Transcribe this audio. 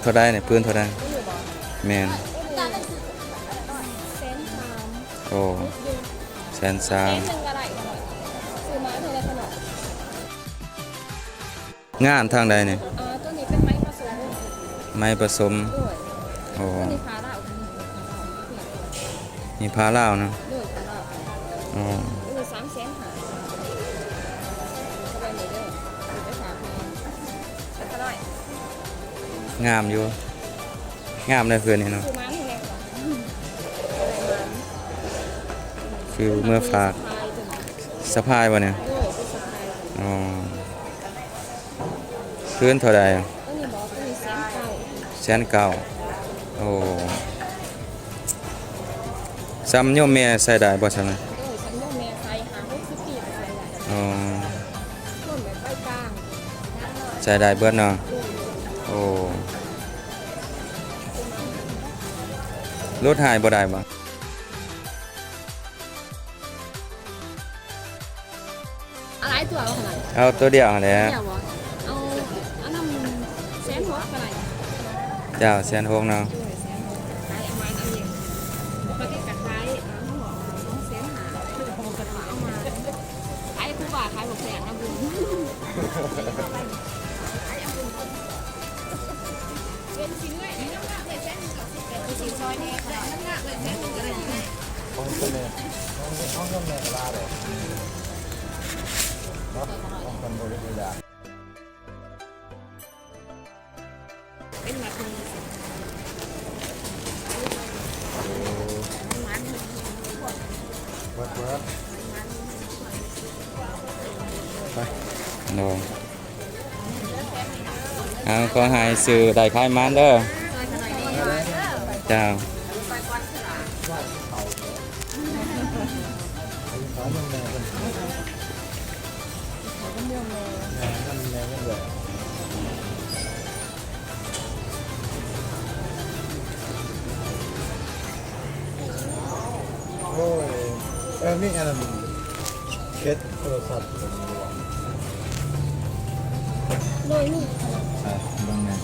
ເທົ່າໃດນີ້? ພື້ນເທົ່າໃດ? ນີ້ບໍ່? ແມ່ນ. ແສນສາມ. ໂອ້ ແສນສາມ. ແສນໜຶ່ງກໍໄດ້. ຊື້ມາເທົ່າໃດຂະໜາດ? ງານທາງໃດນີ້? ອ່າ ຕົວນີ້ເປັນໄມ້ປະສົມ. ໄມ້ປະສົມ. ໂດຍ. ໂອ້ ຕົວນີ້ຜ້າລາວ. ມີຜ້າລາວນະ? ໂດຍ ຜ້າລາວ. ອໍ ໂອ້ ສາມແສນຫ້າ. ສະບາຍດີເດີ ໄປຝາກແມ່. ງາມຢູ່ ງາມເດ້ເຮືອນນີ້ເນາະ. ຊື້ມາເທົ່າໃດ? ຊື້ເມືອຝາກ. ສະພາຍບໍ່ນີ້? ໂດຍ ສະພາຍ. ອໍ ຄືນເທົ່າໃດ? ຕົວນີ້ບໍ່? ຕົວນີ້ແສນເກົ້າ. ແສນເກົ້າ. ໂອ້ ສ່ຳໂຍມແມ່ໃສ່ໄດ້ບໍ່? ສ່ຳນັ້ນ. ໂດຍ ສ່ຳໂຍມແມ່ໃສ່ ຫ້າຫົກສິບປີກໍໃສ່ໄດ້. ອໍ ຄົນແບບໄປກາງ ໃສ່ໄດ້ເບິດເນາະ. ໂດຍ. ໂອ້ ຫຼຸດໃຫ້ບໍ່ໄດ້ບໍ່? ເອົາຫຼາຍຕົວບໍ່ຂະໜາດ? ເອົາຕົວດຽວຫັ້ນແຫຼະ. ດຽວບໍ່? ເອົາ ເອົານຳແສນຫົກກໍໄດ້. ເຈົ້າ ແສນຫົກເນາະ. ໂດຍ ແສນຫົກ. ຂາຍເອົາມາອັນນີ້ ປົກກະຕິກະຂາຍ ເອີ ເຮົາບອກສອງແສນຫ້າ ເອົາມາຂາຍ ຄືວ່າຂາຍບໍ່ແພງນະບຸນ. ເປັນຊິເມື່ອຍນີ້ນຳລາບໄດ້ແສນໜຶ່ງເກົ້າສິບແປດ ຊິຊ່ອຍແດ່ກໍໄດ້ ນຳລາບໄດ້ແສນໜຶ່ງກໍໄດ້. ຂອງເພິ່ນແມ່ ຂອງ ຂອງເພິ່ນແມ່ກະລາວເດ້ເນາະ ຂອງເພິ່ນບໍ່ໄດ້ຢູ່ລາວ. ເປັນຫວັດນີ້ ໂອ້ ມັນມັນ ໄປ ໂດຍ. ເອົາ ຂໍໃຫ້ຊື້ໄດ້ຂາຍໝານເດີ. ເຈົ້າ. ໂອ້ຍ ເອີ ມີອັນນັ້ນ ເກັດໂທລະສັບ ໂດຍ ມີ ອ່ະ ເບິ່ງແດ່.